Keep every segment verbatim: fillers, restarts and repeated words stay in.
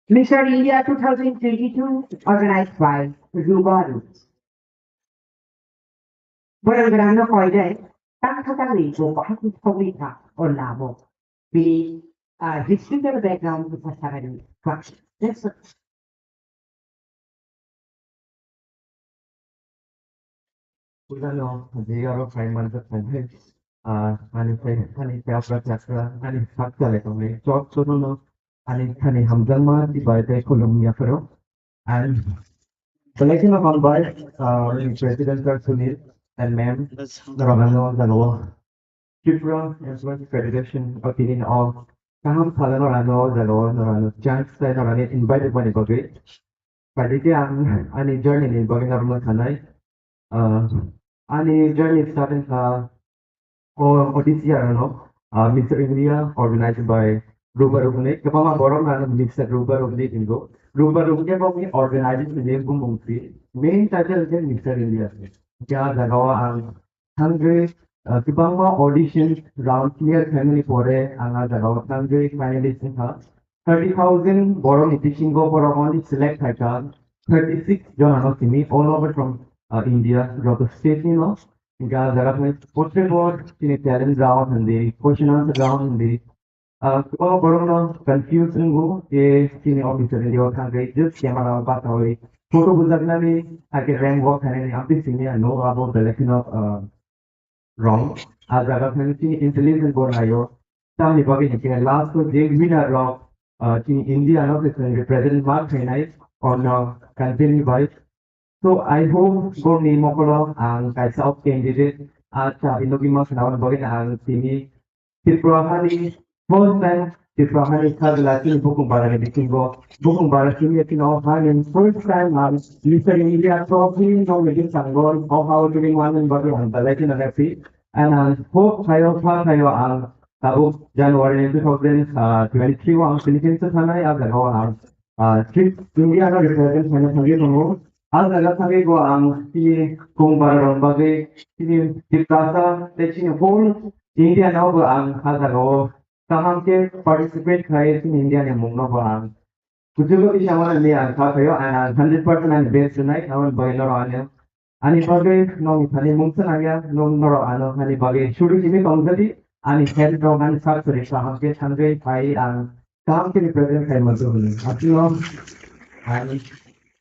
Mister India two thousand twenty-two organized by Rubaru. Borok rang no koi dai, tang kha tang ni bo bahai ni thok ni kha o labo. Bini, ah, historical background ni kha sagani. That's Pujano je aro phai manjak tongkhe, ah, ani phai, ani phai apra chakra, ani sak chale tongnai chok chono no, ani thani hamjakma tei bai tei khulum yapharo. And belai kheno hambai, ah, President Sir Sunil and Ma'am, norok ano jagao Tripura Employees Federation opinion of kaham salano rano jagao norano chance sai norani invite mani bagwi. Paithago ang ani journey ni bagwi norokno sanai. Ah, ani journey starting kha o Odisha ano, ah, Mister India organized by Rubaru hwnwi. Kwbangma borok ano Mister Rubaru hwnwi ringo. Rubaru hwnkhe bokni organization ni bumung si. Main title hwnkhe Mister India. Ja jagao ang thangwi, ah, kwbangma audition round clear khaimani pore ang ah jagao thangwi finalist wngkha. Thirty thousand borokni bisingo borok only select khaikha thirty six jonano simi all over from, uh, India, joto state ni no. Hingke ah jaga thani potre bor chini talent round hindi, question answer round hindi. Ah, o borokno confuse wngo je chini officer ni o thangwi just camera o bachawi photo bujaknani ake rank walk khainani amtwi simi ano abo belai kheno, ah, wrong. Ah jaga thani chini intelligence bo naio. Tamni bagwi hinkhe last o je winner rok, ah, chini India no khe chwng represent ma khainai on, ah, country ni bai. So I hope borokni mokolo ang kaisa of candidate, ah, cha hinwi ma khna bagwi ang tini Tripura hani first time Tripura hani sajla chini bukung bara ni bisingo bukung bara chini chini o hani first time ang Mister India trophy no wngwi sango o hao tini manwi bagwi ang belai kheno happy. And ang hope khayo, pha khayo ang tabuk January two thousand twenty-three o ang Philippines o thanai, ah jaga o ang, ah, trip India no represent khaina thangwi tongo. Ah jaga thangwi bo ang chini kung bara rok bagwi chini Tiprasa tei chini whole India no bo ang ah jaga o kaham khe participate khai chini India ni mung no bo ang kuchugo tisa mani ang kha khayo, and ang hundred percent ani best rwnai, aboni bagwi norok ano ani bagwi nong thani mungsa nangya, nong norok ano ani bagwi suru simi tongjadi, ani help rok ani sak suri kaham khe thangwi phai ang kaham khe represent khai manjak hwnwi. Asino ang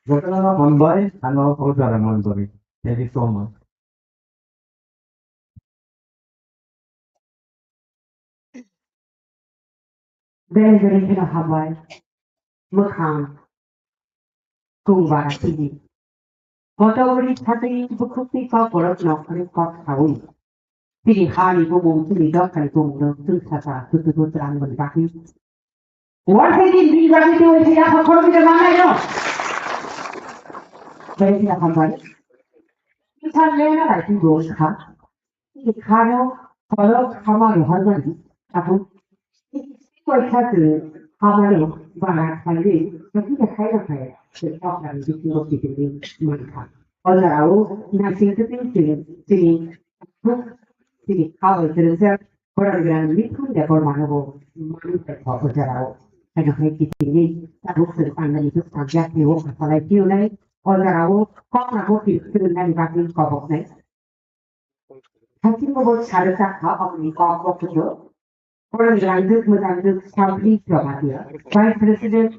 jotono hambai, ano o jora man bagwi. Thank you so much. Bere bere kheno hambai, mwkhang kung bara sidi. Kotor ri thatwi bukhukni kok borok nongkhorni kok saui. Chini hani bumung chini dophani bumung no chwng saka kuchugo twlang mani bagwi. Wansai din din bagwi twi wansai ya khoroknwi de manai no. Bere kheno hambai. Kisa lena bai twi bo kha. Kha no khorok khama rohor mani. Tabuk koi kha twi khama no bara khalwi. Kisa khai no khai. Kisa khai no khai. Kisa khai no khai. O jorao naising twi twi twi twi twi kha bai kwrwngjak borok rang mikhum de bor mano bo manu bai kha o jorao. Haino hai kitingni tabuk kwrwng tangani bwskangjak tei o kha salai phiyonai o jorao kok rabo kwrwngnani bagwi koboknai. Haikhe bo bo sarwjak kha o ni kok bo kwrwng. Borok rangdwk mwdangdwk Sampli Jamatia, Vice President,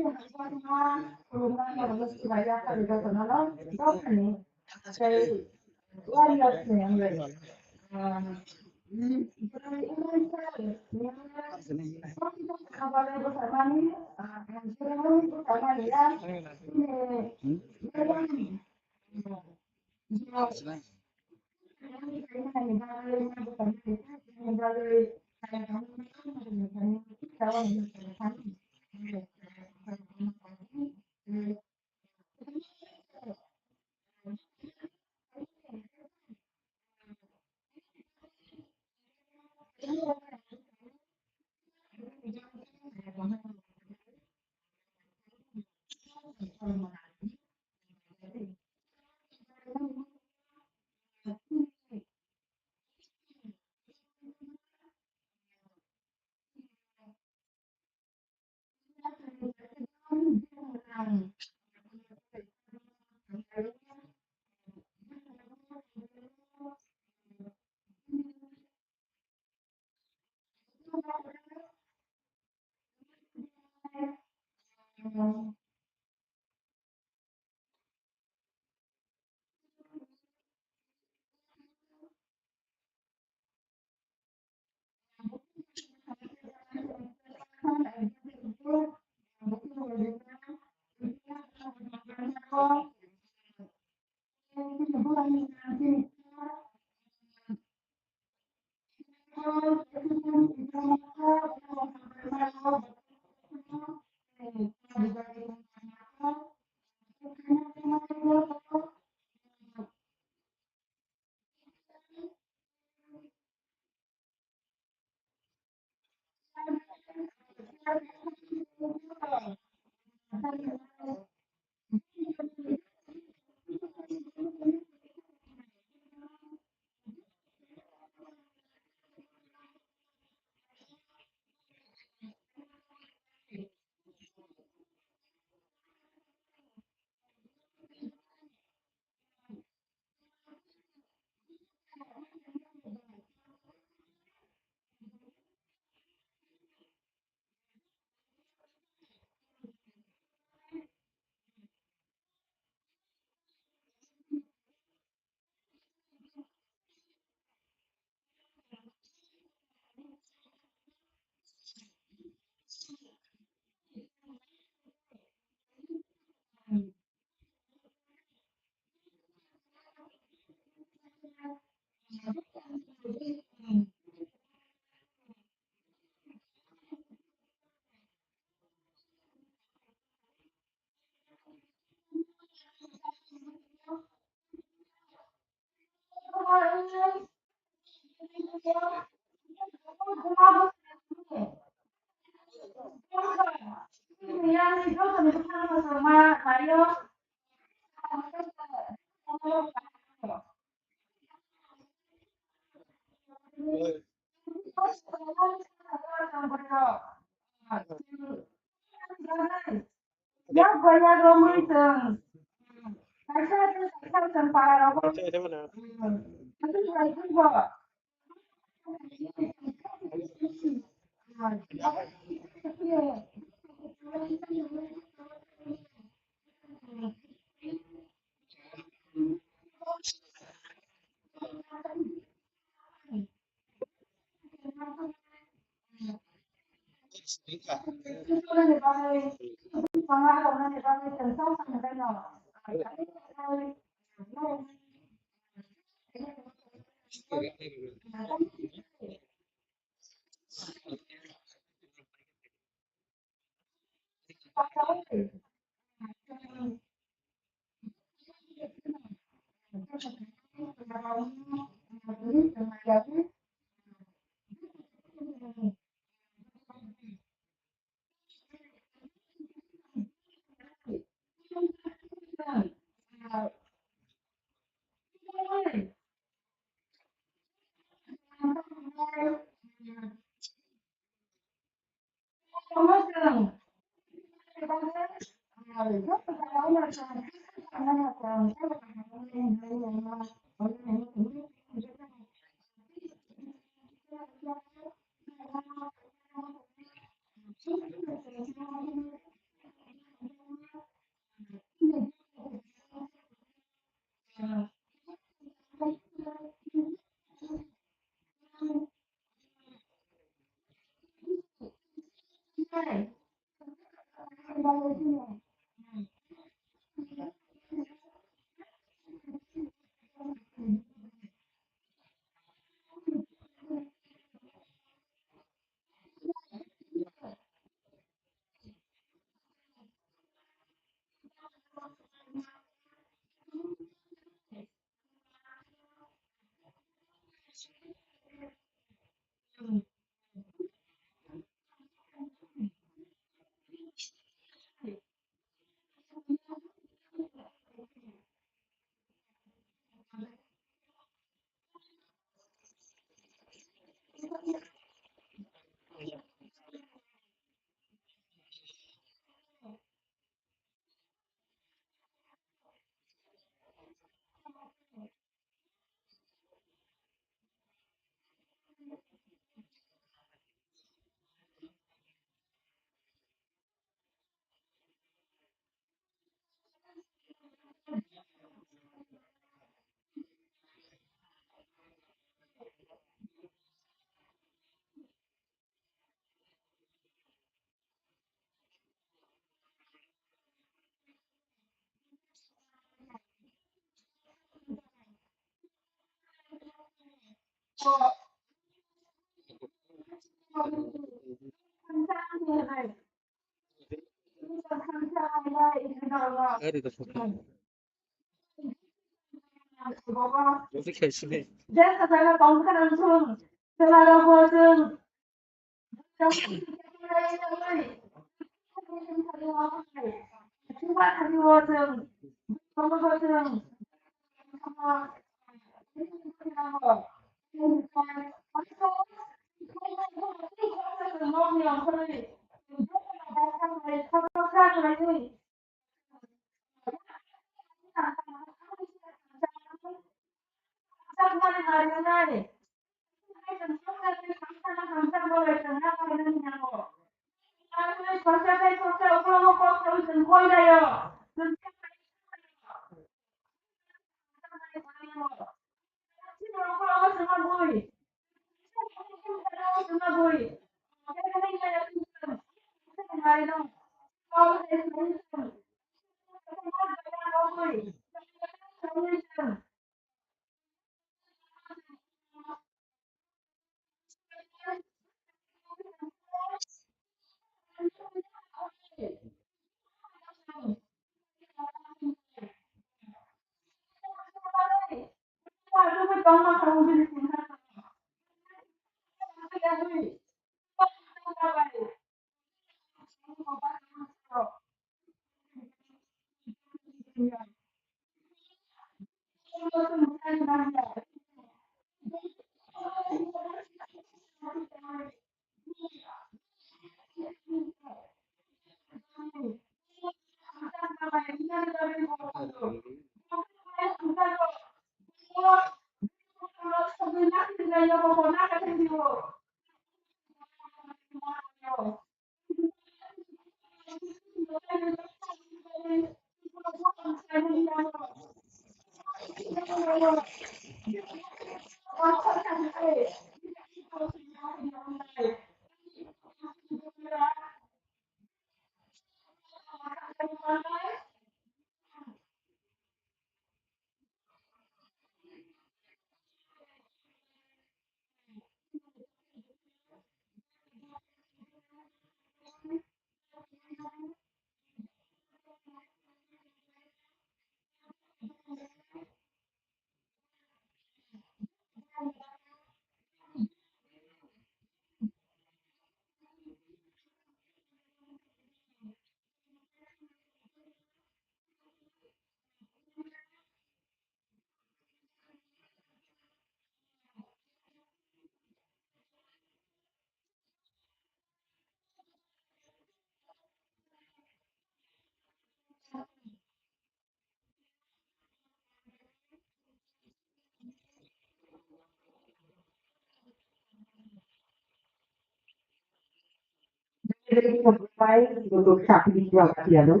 Bai untuk sapi di Jawa Tiano,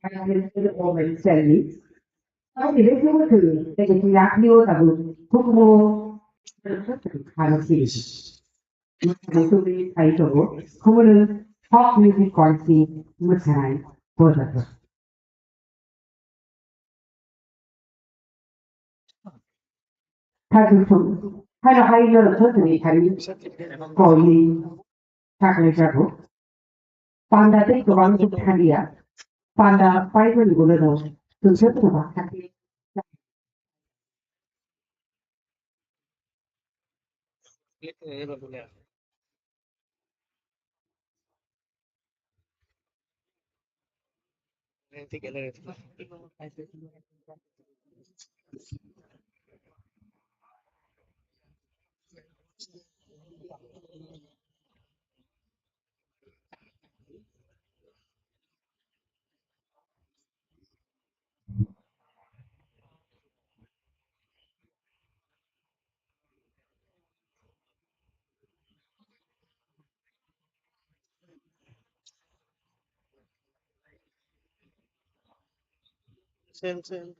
Kalimantan Omen Seli. Tapi dia semua tu, dia kena lihat dia tahu, hukum, harus sih. Hukum ni saya tahu, hukum Folk Music Council mwsanai borok. Thaichung thung. Haino hai norok thotoni thani koini taklai jago. Panda tei kwbang tuk thaliya. Panda paimani ulo no tungsa tungba thani. Same, same.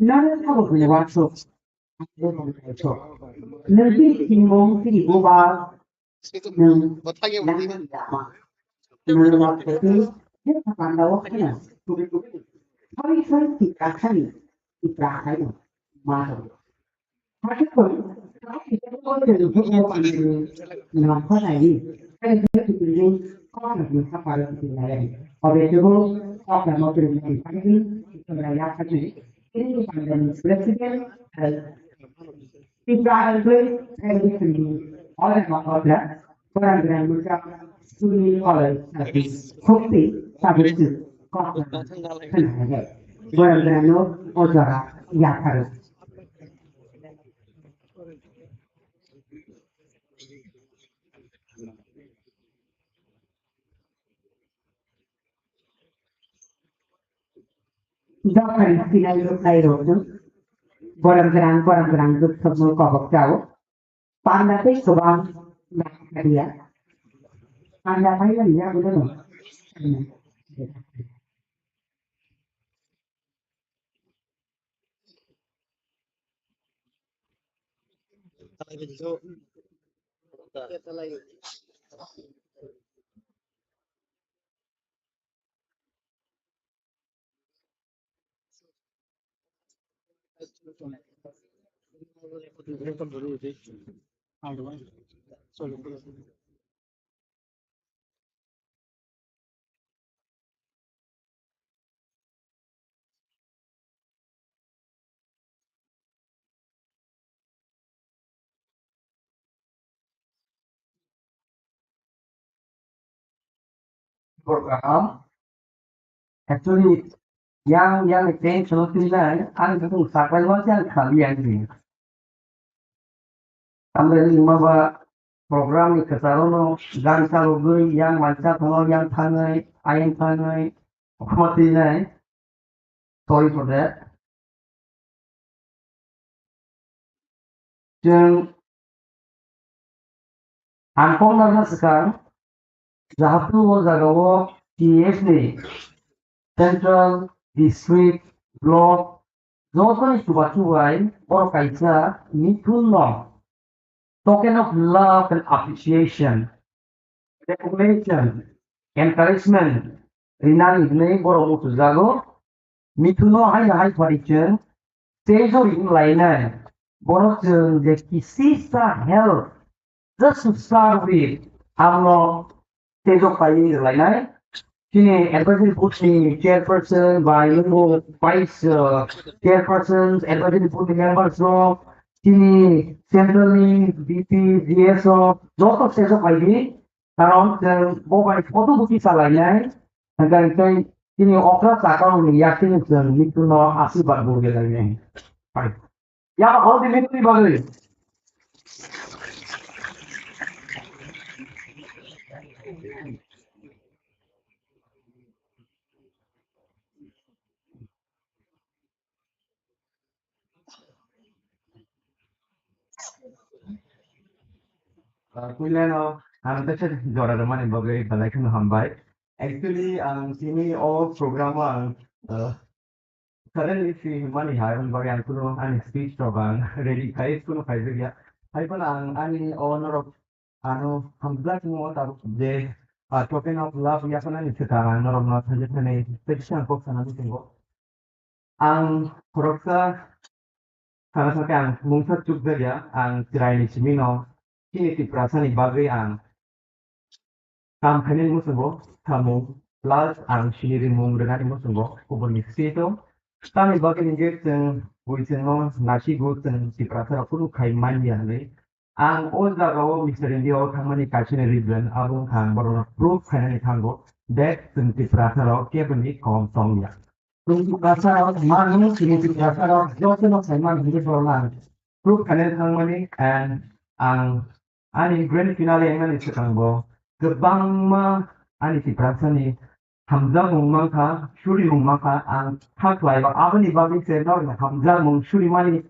Nang abo hwnwi uansuk. Nang bini thinmung tini buba nwng nang yama. Nwng uansukni bini panda o kheno kubui kubui. Sari sari tikra khani tikra khaino ma rw. President, Borang Borang no o jora yapharo. Dophani sinai ruknai rokno borang gwnang, borang gwnang dukthokno kobok chao. Panda tei kwbang nangkha dia. Panda paimani yagulono. Program. Actually, yang, yang tension o twi nai, ang khe chwng saklai ma khe ang khali yang di. Tamni wngma ba program ni kwcharo no gari chalogwi yang mancha thangwi yang thangwi ayang thangwi okhma twi nai. Sorry for that. Chwng ang kok narwkna swkang, jahatu o jagao T F ni central, district, block, jotoni chubachu bai borok kaisa mithun no token of love and appreciation, recognition, encouragement rinani hinwi borok muchungjago. Mithuno haino hai phari chwng teijo ring lainai. Borok chwng je kisisa help, just to serve with, amno teijo paiwi lainai. Chini advisory board ni chairperson bai nungbo vice, uh, chairperson, advisory board ni members rok, chini central ni V P, G S rok, joto teijo paiwi. Karon chwng bo bai photo bo kisa lainai, hwnkhe tei chini okra chakao ni yakni chwng mithunno asirwad bo rwlainai. Pai. Ya, hor di mithunni bagwi. Ah, puilano ang teisa jora rwmani bagwi belai kheno hambai. Actually, ang tini o program o ang, ah, suddenly free hwnmani hai, aboni bagwi ang kunu ani speech rok ang ready khai, kunu khaijak ya. Hai phano ang ani o norok ano hamjak mo tabuk je, ah, token of love yaphanani swkang ang norokno thanjak thani tei kisa ang kok sanani tongo. Ang khoroksa sana sakhe ang mungsa chukjakya, ang chwraini simino chini Tiprasani bagwi ang kam khainani muchungo samung, plus ang sini rimung rwnani muchungo kubunni state o. Tamni bagwi hinkhe chwng bui chwngno nasigo, chwng Tiprasarok kunu khai manya hinwi. Ang o jagao Mister India o thangmani kaisani reason, abo wngkha ang borokno proof khainani thango that chwng Tiprasarok keboni kom tongya. Chwng Tiprasarok mano, chini Tiprasarok jotono khaimani hinwi borokno ang proof khainani thangmani, and ang ani grand finale wngnani swkangbo kwbangma ani Tiprasani hamjakmung mankha, surimung mankha, ang kha khlaio. Aboni bagwi se norokni hamjakmung surimani,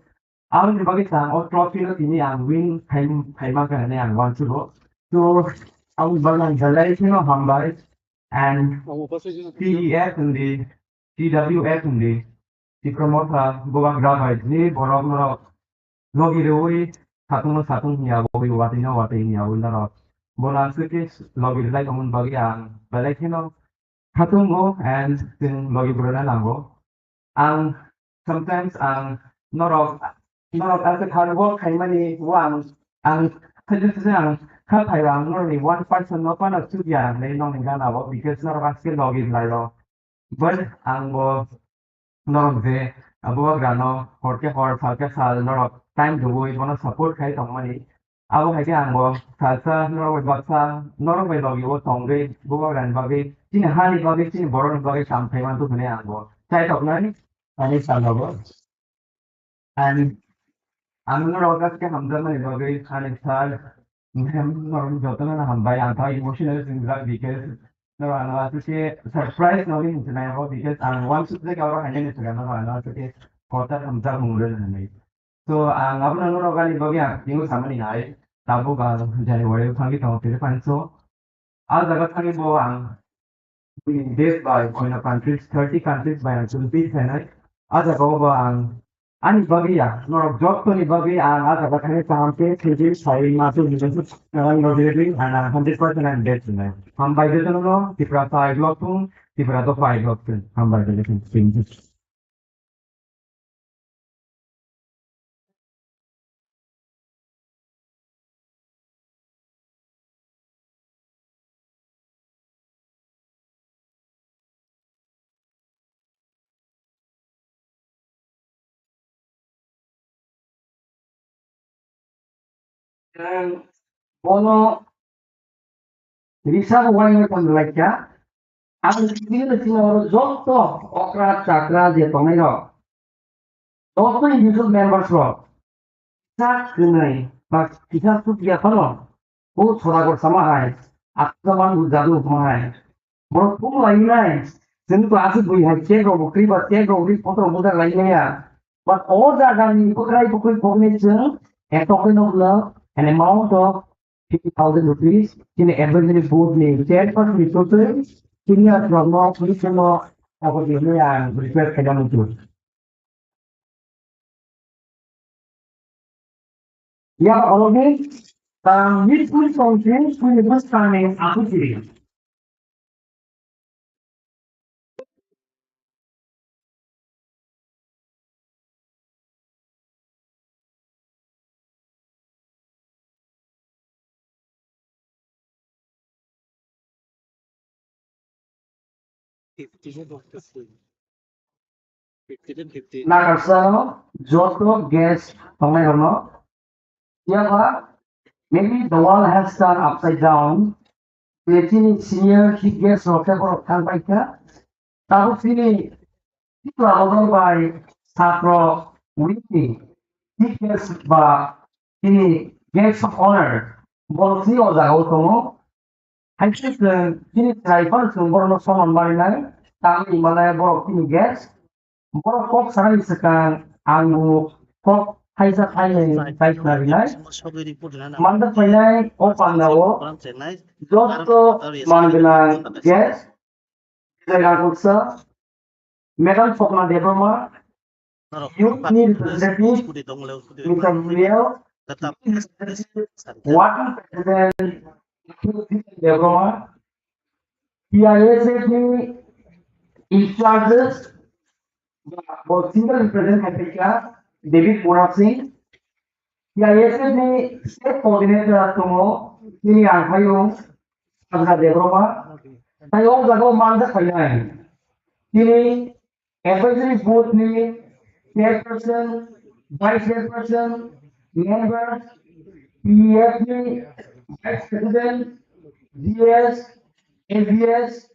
aboni bagwi se ang o trophy no tini ang win khai, khai mankha hinwi ang uansugo. So, aboni bagwi ang belai kheno hambai. And T E F hwndi, T W F hwndi, Tipra Motha, Bubagra bai je borok norok logi rwui satung no satung hwnyaui, watwi no watwi hwnyaui norok. Bono aswk khe logi rwlai tongmani bagwi ang belai kheno khatungo and chwng logi rwna nango. Ang sometimes ang norok, norok aswk hard work khaimani o ang, ang khaijak khe ang kha phaiba ang norokni one percent no phano chukya hinwi nokni gana o, because norok aswk logi rwlaio. But ang bo norok je, ah, Bubagrano hor khe hor, sal khe sal norok time rwui bono support khai tongmani. Abo hai khe ang bo salsa norok bai baksa, norok bai logi o tongwi Bubagrani bagwi, chini hani bagwi, chini borokni bagwi kam khai manthok hinwi ang bo chai toknai, ani salogo. And ang norok aswk khe hamjakmani bagwi ani sir, ma'am, norok jotono hambai, ang tha emotional singjak because norok ano aswk khe surprise nogwi hinwi sinai abo, because ang uansuk jagao oro hainani swkang norok ano aswk khe kotor hamjakmung rwna hinwi. So ang abono norok ani bagwi ang thingo samani hai, tabuk ang January o thangwi tongo Philippines o. Ah jaga thangwi bo ang bini desh bai, oino countries, thirty countries bai ang chwng pil khainai. Ah jaga o bo ang ani bagwi ya, norok jottoni bagwi ang ah jaga thangwi kaham khe thwidi sai ma tu hinwi ang no ready and ang hundred percent I'm bet hinai. Hambai jotono no Tipra phai vlog thung, Tipra to phai vlog thung. Hambai jotono. Ang bono risa bo wai wai tong lai kha. Ang chini chini oro joto okra chakra je tongnai rok, joto individual members rok, kisa kwnwi ba kisa chukya phano, o Sodagar sama hai, Aksaman Gujadu sama hai, borok thum lai nai, chwng to aswk bui hai cake rok bo kri ba cake rok ri photo rok bujak lai maya. But o jaga ni bwkhrai bwkhwi phokni chwng, a token of love, an amount of fifty thousand rupees, chini advisory board ni chairperson ni through chini aswk no police no abo di hinwi ang request khaina muchung. Ya, oro ni tang ni pun tong chini pun ni bus tang ni aku chiri. Nakarsa joto guest tongnai rokno. Yaba, maybe the world has turned upside down. Je chini senior chief guest rok khe borok thang pai kha. Tabuk chini Tripura bodol bai Sakro wing ni chief guest ba chini guest of honor borok chini o jaga o tongo. Hai khe chwng chini chwrai phano chwng borokno soman barinai, tamni hwnmale borok chini guest. Borok kok sanani swkang ang bo kok thaisa thainwi thaisna rinai. Manjak phainai o pandao joto man gwnang guest, Jai Rangkoksa, Madam Swapna Debbarma, Youth ni representative, Mister Muriel, Working President, Debbarma, P I S F ni in charges, bo single represent hai phaikha, David Murasing, P I S F ni state coordinator tongo, chini ang phaio, Sajra Debbarma, tai o jaga o manjak phainai. Chini Advisory Board ni Chairperson, Vice Chairperson, Members, P E F ni Vice President, G S, A G S,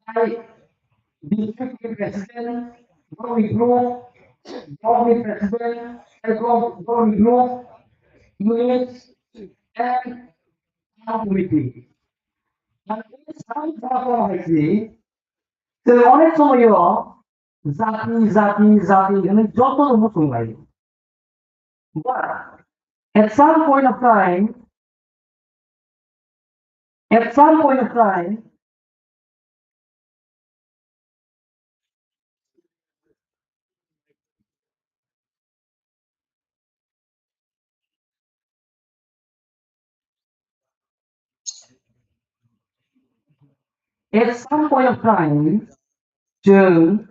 I, District ni President, Block ni Group, Block ni President, Block ni Group, Units, and Town Committee. Ang ei sal sal hai si, tei onek somoyo jati, jati, jati hinwi joto no muchung lai. But at some point of time, at some point of time, at some point of time, chwng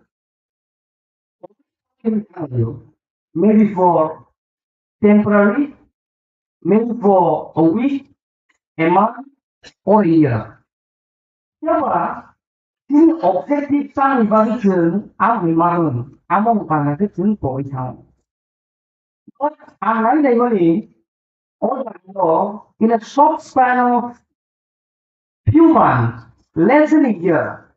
maybe for temporary, maybe for a week, a month, or a year. Phiya ba chini objective chani bagwi chwng amoni mano, amo wngkha khe chwng tongwi thango. But ang nai naimani, o jaga o in a short span of few months, less than a year,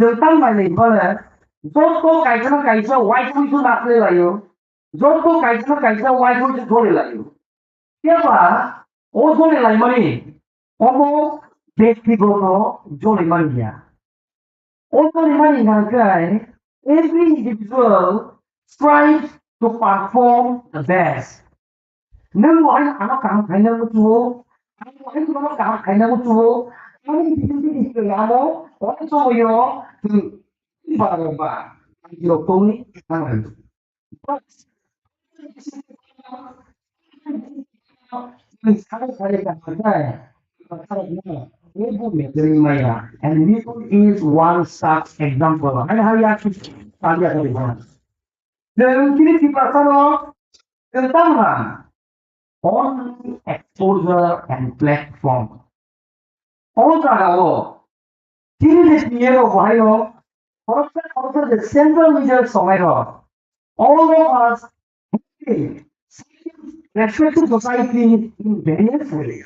chwng tang mai lai bale, joto kaisa na kaisa waisu waisu naslai laio, joto kaisa na kaisa waisu waisu joli laio. Phiya ba o joli laimani, omo bektigoto joli mani ya. O joli mani hingkha khe every individual strives to perform the best. Nwng bo haino ano kaham khaina muchungo, ang bo haino ano kaham khaina muchungo, ani bini bini ano, o somoyo, hmm, ba, ba, ba, ang rok tongwi thang hai. But, nwng sari sari kaham khai, kaham khai na, ebo metri maya, and Mithun is one such example. Hai hai ya ki, kaliya kali bana. Nwng chini Tiprasano, nwng tangma, only exposure and platform. O jaga o, chini je P A rok bo haino, khoroksa khoroksa je central leaders tongnai rok, all of us respected society in various ways.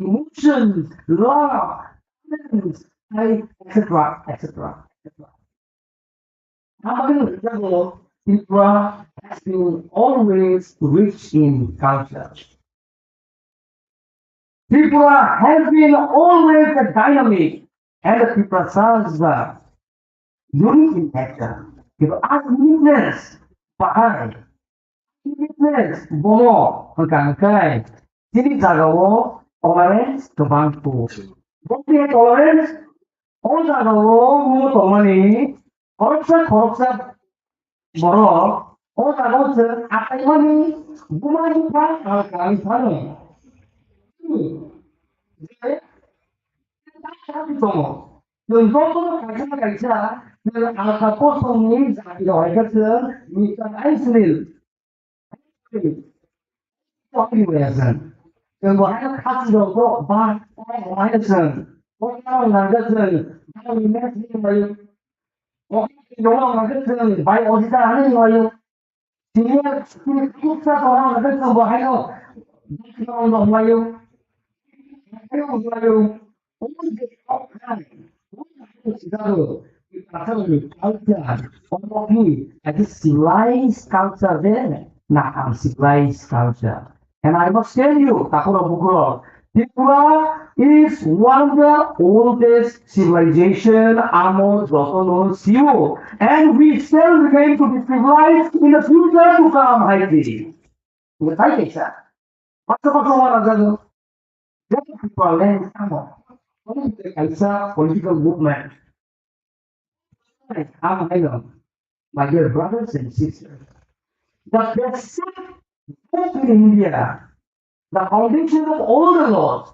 emotions, love, feelings, faith, et cetera, et cetera, et cetera. How many examples Tripura has been always rich in culture? Tripura has been always a dynamic and the Tripura serves the unique in nature. Because our uniqueness bahai, uniqueness bomo hwnkha hwnkhe chini jagao tolerance kwbang tongo. Bokni tolerance o jagao bo tongmani khoroksa khoroksa borok o jagao chwng ataimani buma bupha ang kang phano. Je tongo. Chwng jotono kaisa na kaisa chwng alka posongni jati rok hai khe chwng Mister Aisenil. Chwng bo hai khe khasi rok bo ba hai chwng. Bo nang nang khe chwng. Nang ni mes ni mai. Bo nang nang khe chwng. Bai ojita hani mai. Senior, senior, kuksa tongo, ang khe chwng bo haino, chwng bo hwnlaio, hwnlaio, hwnlaio. Culture, omo khe, I think civilized culture de, na uncivilized culture. And I must tell you, takhurok bukhurok, Tripura is one of the oldest civilization amo jotono sio, and we still remain to be civilized in the future to come, hai di. Ngai kaisa. Paso paso wara jago. That people land amo. Only the kaisa political movement. Ang haino, my dear brothers and sisters, the basic book in India, the foundation of all the laws,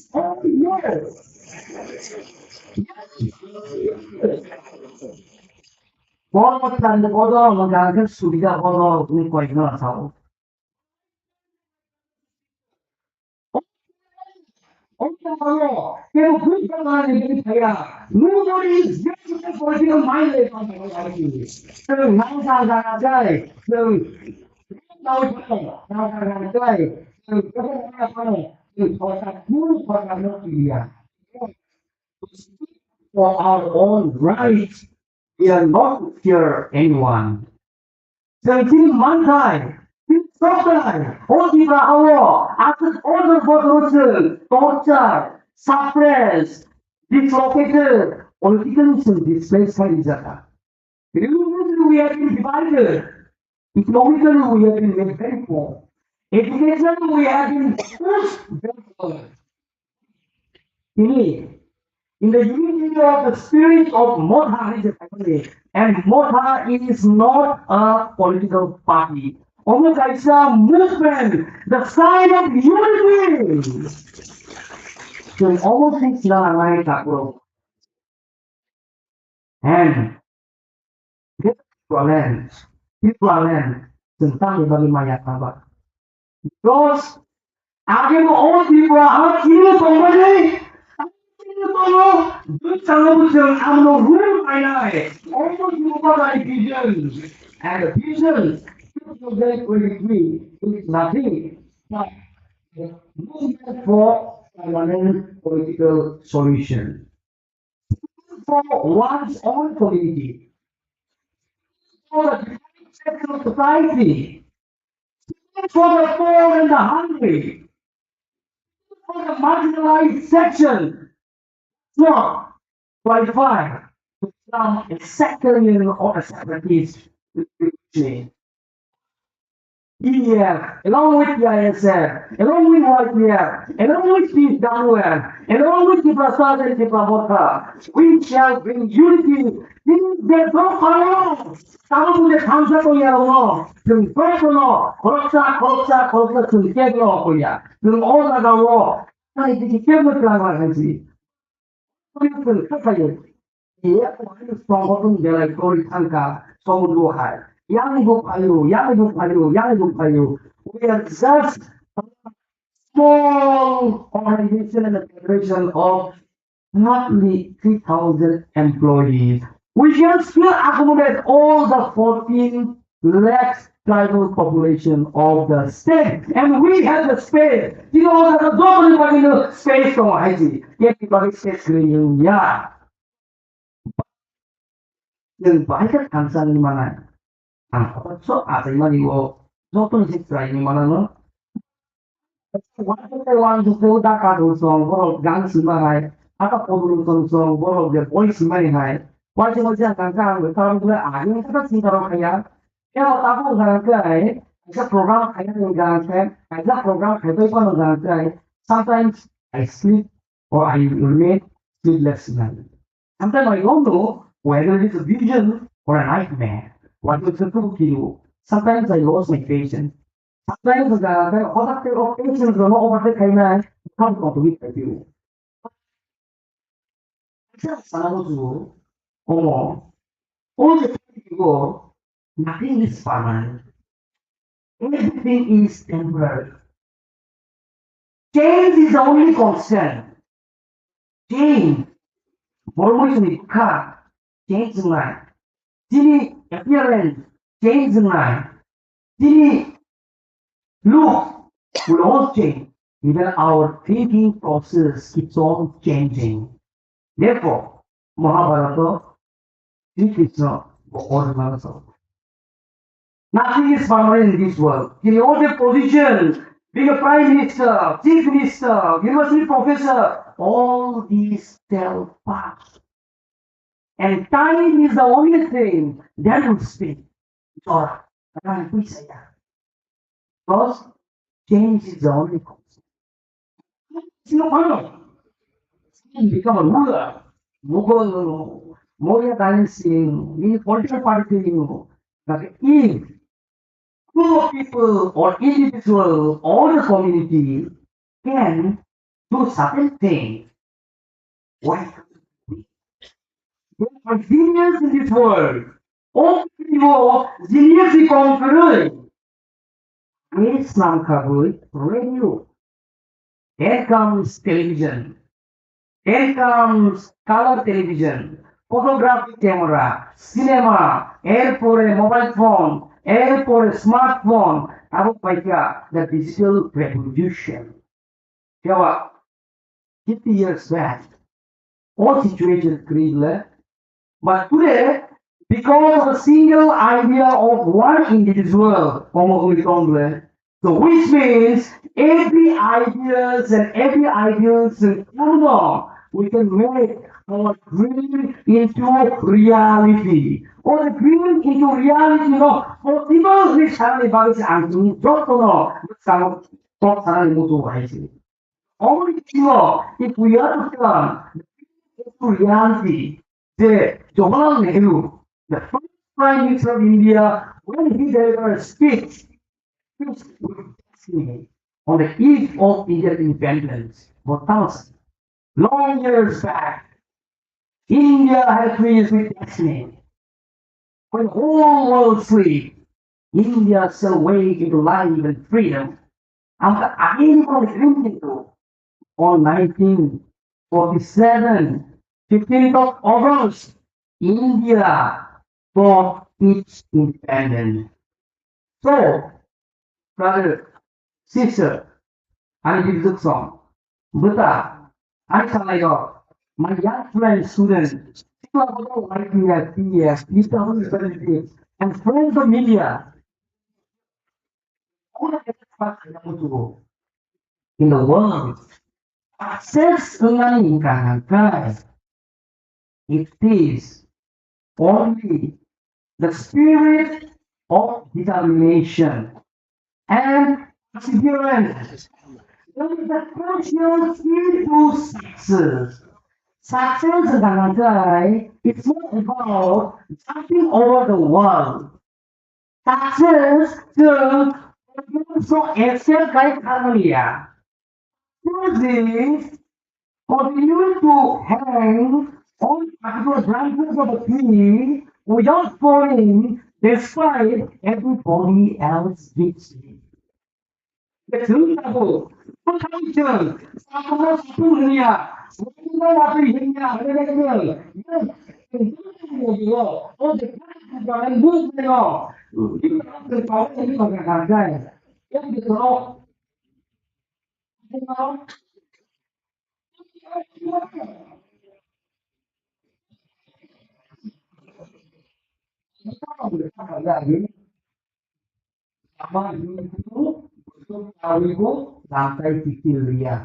is all yours. Borok thani bodol, hwnka khe subida bodol, hwnwi koi kheno sao. Nobody is yet to take political mind away from our life. Chwng nang sa jaga jai, chwng nang sa jaga jai, chwng for our own rights. We are not to fear anyone. Chwng chini manthai, chini sokthai, o Tripura o, aswk order bodoro chwng torture, suppress, dislocated, politically chwng displace khai rijak kha. Religiously we have been divided. Economically we have been made very poor. Educationally we have been pushed backward. Ini, in the unity of the spirit of Motha is a family, and Motha is not a political party. Omo kaisa movement, the sign of unity. Chwng omo thik sina nangnai, Thakur. And this Tripura land, Tripura land, chwng tamni bagwi maya kha ba? Because age bo o Tripura ha chini tongmani, chini tongo, dui chalo bo chwng amno rule painai. All Tripura by vision. And the vision two thousand twenty-three is nothing but the movement for permanent political solution. For one's own community, for the deprived section of society, for the poor and the hungry, for the marginalized section, not qualify to become a sectarian or a separatist. P F, along with T I S F, along with Y P F, along with T W F, along with Tiprasa and Tipra Motha, we shall bring unity. This is the Dopha. Tamo bude thansa to ya no, chwng koi kono, khoroksa, khoroksa, khoroksa chwng kek no koya. Chwng o jaga o, tai digi kek no twlang la khansi. Songbotung belai kori thangkha somudro hai. Yang ibu phaio, yang ibu phaio, yang ibu phaio. We are just a small organization and a federation of hardly three thousand employees. We can still accommodate all the fourteen lakhs tribal population of the state, and we have the space. Tini o jaga jotoni bagwi no space tongo hai di. Keboni bagwi space kwrwi wng ya. Chwng bahai khe thansa wngwi manai. Ang hotso achaimani o jotoni se chwraini manano. One fifty one jukte uda kadul song borok gang sima hai, aka podul song song borok je boi simani hai. Waisa waisa kangka ang betha rok le agin kata sinta rok khaya. Ya tabuk gang kai, kaisa program khaya ni gang kai, kaisa program khaibai pano gang kai. Sometimes I sleep or I remain sleepless night. Sometimes I don't know whether it is a vision or a nightmare. What will happen to you? Sometimes I lost my patience. Sometimes the, the other type of patience will not overtake my life. How to complete with you? Just sana mo tu, omo, all the people, nothing is permanent. Everything is temporary. Change is the only constant. Change. Bormoi sini kha change ngai. Chini appearance change ngai. Chini Look, we all change. Even our thinking process keeps on changing. Therefore, Mahabharata, Sri Krishna, nothing is permanent in this world. In all the position, being a prime minister, chief minister, university professor, all these shall pass. And time is the only thing that will speak. Jora, rang twi saya. Because change is the only constant. Sino kono, become a ruler. Mughal, Maurya dynasty, ni political party, but if two people or individual or the community can do certain thing, why can't we? There are genius in this world. All people genius ni kong kwrwi. Ani snam kha bui radio. Then comes television. Then comes color television, photography camera, cinema, erpore mobile phone, erpore smartphone, abo paikha the digital revolution. Keba fifty years back, all situation created, but today, because of a single idea of one individual, omo wngwi tong le, so which means every ideas and every ideas and we can make our dream into reality. Or the dream into reality, no, for people who are trying to buy ang jotono, kok sana mutu hai. Only if we are to turn into reality, the Jawaharlal Nehru, the first Prime Minister of India, when he delivered a speech, he was on the eve of Indian independence, one thousand long years back, India had previously destiny. When whole world sleep, India shall wake into life and freedom. Ang ka ain ko rin itu. On nineteen forty-seven, fifteenth of August, India got its independence. So, brother, sister, ani bijak song, bwta, ani salai rok, my young friend, student, sila bodo Y T S, P S, P W, and friends of media. In the world, success nani kaham kai. It is only the spirit of determination and perseverance that is the crucial key to success. Success is not jumping over the wall. Success chwng so excel khai thangmani ya. Choosing continue to hang on particular branches of the tree without falling despite everybody else gives in. Chwng tabuk, bwkhani chwng, sakno sakno hwnwi ya, sakno watwi hwnwi ya, hwnwi ya chwng. O je kha bubagan buk meno. Chwng tabuk chwng tabuk hwnwi bwkha kha jai. Yang de toro. Ama hindu busuk kawibo lamtai kiphil liya.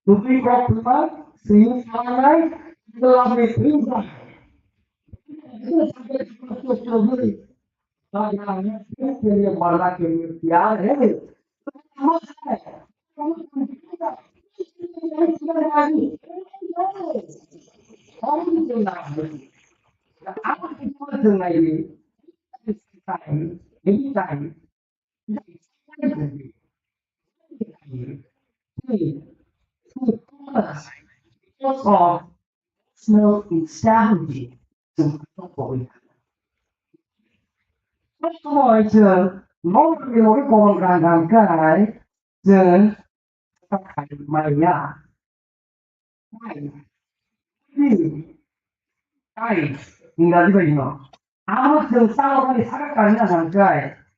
Tubui kok thuma sini sanai kelami thumsa. Bagi anak ke liye marna ke liye pyar hai. Anytime, anytime, because of emotional instability. Chwng kok kok ya. Kok kok ya, chwng nokni logi kolom rang rang kai, chwng ta khai maya. Kai. Kai. Ingraji bai no. Amo chwng salo kani saka kani na nang kai.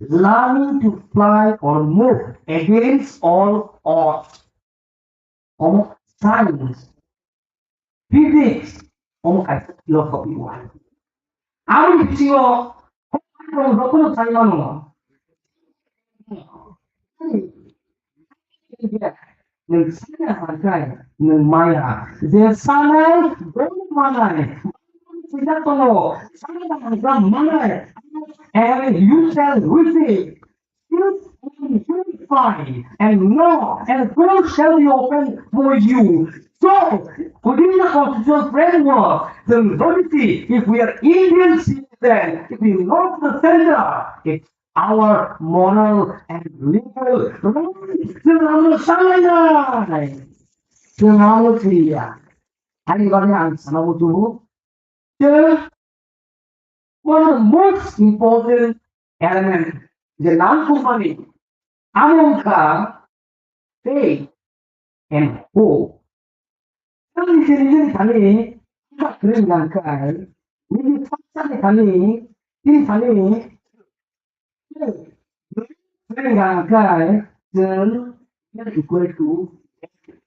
Learning to fly or move against all odds. Omo science, physics, omo kaisa philosophy wai. Aboni bisingo jotono sai mano. Nwng sana hwnkhai nwng maya. Je sanai, bo manai. Sida tono, sana hwnkhai manai. And you shall receive. Seek and you will find, and knock and door shall be opened for you. So, within the constitutional framework, the majority, if we are Indian citizens, if we know the center, it's our moral and legal right. Chwng ano sanai nai. Chwng ano thwiya. Ani bagwi ang sana butugo. Chwng one of the most important element je nangkukmani amo wngkha faith and hope. Chwng nijeni nijeni thani kwrwi nangkha, nini saksa ni thani, tini thani kwrwi nangkha, chwng equal to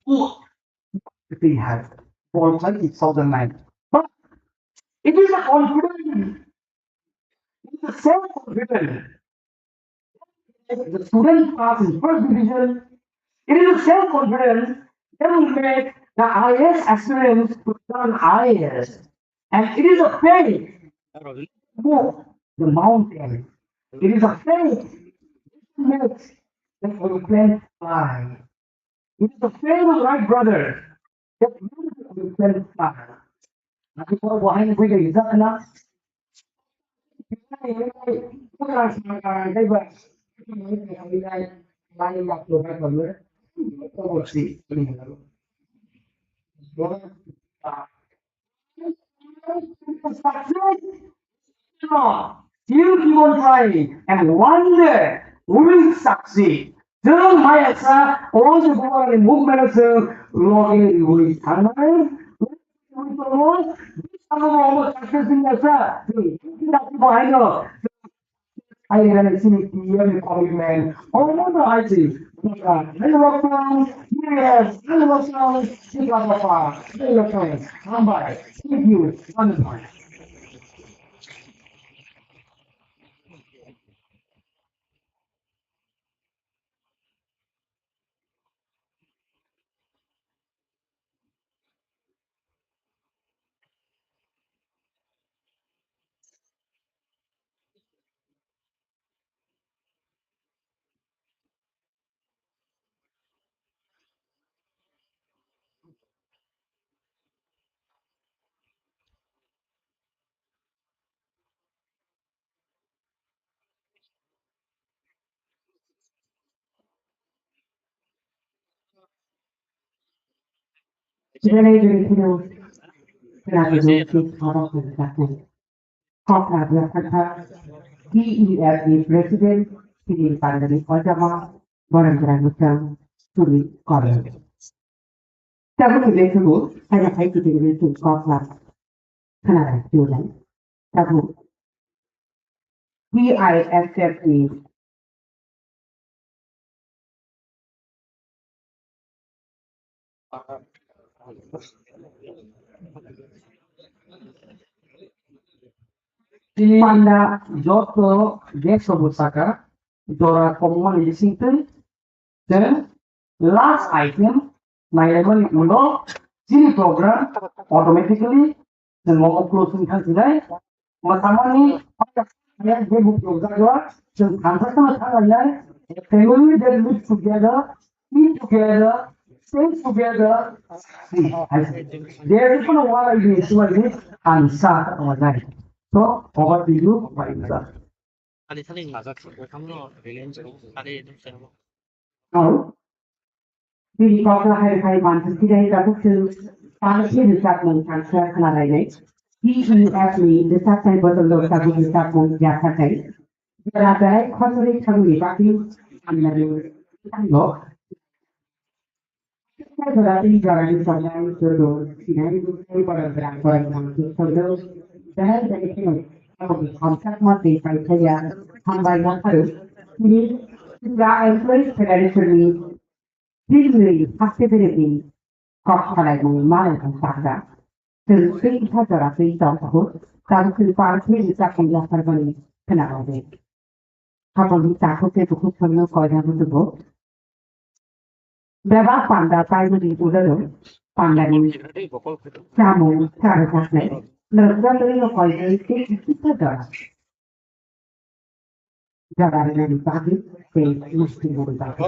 hope. They have. Paul said it's southern line. But it is a confidence. It is a self-confidence. The student pass in first division. It is a self-confidence. They will make the I A S aspirants to become I A S. And it is a faith. Move the mountain. It is a faith. Makes the aeroplane fly. It is the faith of right brother that makes the aeroplane fly. Nanti kalau wahai yang punya hijab kena. Still keep on trying, and one day we will succeed. Chwng mai sa o je bubar ni movement se loge we thangnai. We to mo, amo mo success ni sa. Chwng bahai no. Ai rani sini P M commitment. Oh no no, I see. Hello welcome. Yes, hello welcome. Singapore. Hello welcome. Hambai. Thank you. Wonderful. Kokra Bwsakha T E F ni President Sri Pandani Ojama Borang Borang Bwsang Suri Koroi. Tabuk ni lekhago hai hai kiti ni kokra khna rai. Tabuk T I S F ni Panda joto guest of Osaka, jora kongmani bisingtwi, then last item, nailai mani ulo, chini program automatically Chwng o close wngkha sinai. Mwsamani je buk rwjak o, chwng thansa sama thanglainai. Family that live together, eat together, stay together. There is no one like this, like this, and sa, like that. So, over to you, Bhaisya. Ani thani ngajak, wekhamno, Reliance, ani, Aw. Bini kokla hai hai manthok khe tabuk se pang khe rwchapmung thansa khnalainai. T E F ni rwchapnai bodol o tabuk rwchapmung yapharnai. Jora berai khosrwi thangni bagwi hamnani thango. Jora tei jorani chongnai joto sinai borok berang borok manthok songdo. Berai berai kheno tabukni hamjakma tei paithaya hambai yapharwi. Tini Tripura Employees Federation ni Chini haste bini kok salai mung malai thang sakha. Chwng tei kha jora tei tong kho. Tabuk chwng pal khe ni chakung yaphar bani khna rw de. Habang ni takhuk tei bukhuk thangno koina butugo. Bebak panda paimani ularo panda ni chamung chara jaknai. Nokjagwi no koinai tei kisa jora. Jaga rwnani bagwi tei musti rwnani bagwi.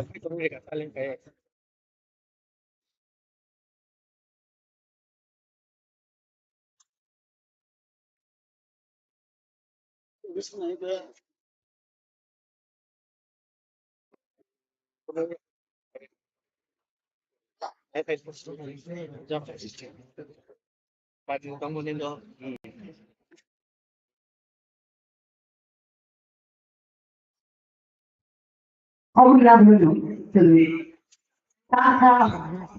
Oboni yagulo chwngni takha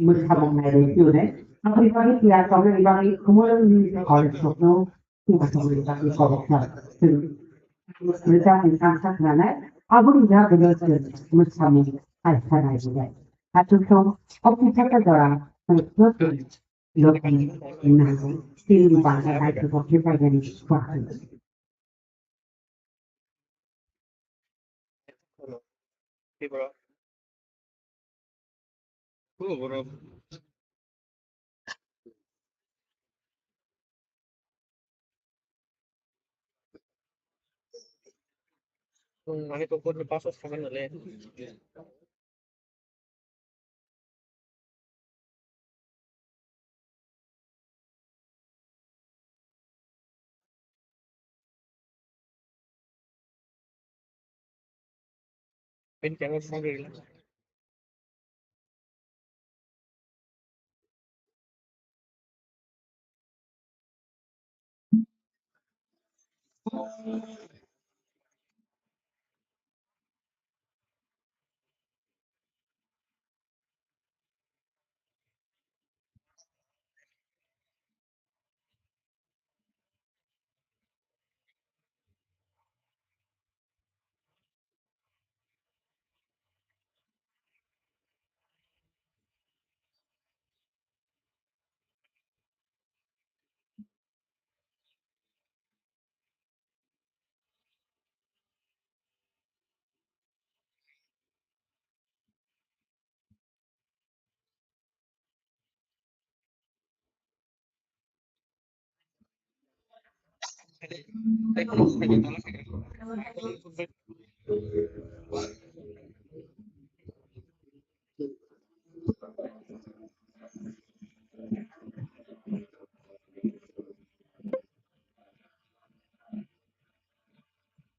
mwsamung nairwi phiyone. Aboni bagwi tiyar tongnani bagwi khumulwngni college rokno chubachu bagwi kobokma chwng rijak wngkha khnanai. Aboni yagulo chwng mwsamung kaisa nairwi. Hachwkno o kisa jora Loki nang tini bangsa naithotok khe paimani swkang. Ani to kod paso sakan le. Pin camera sangri.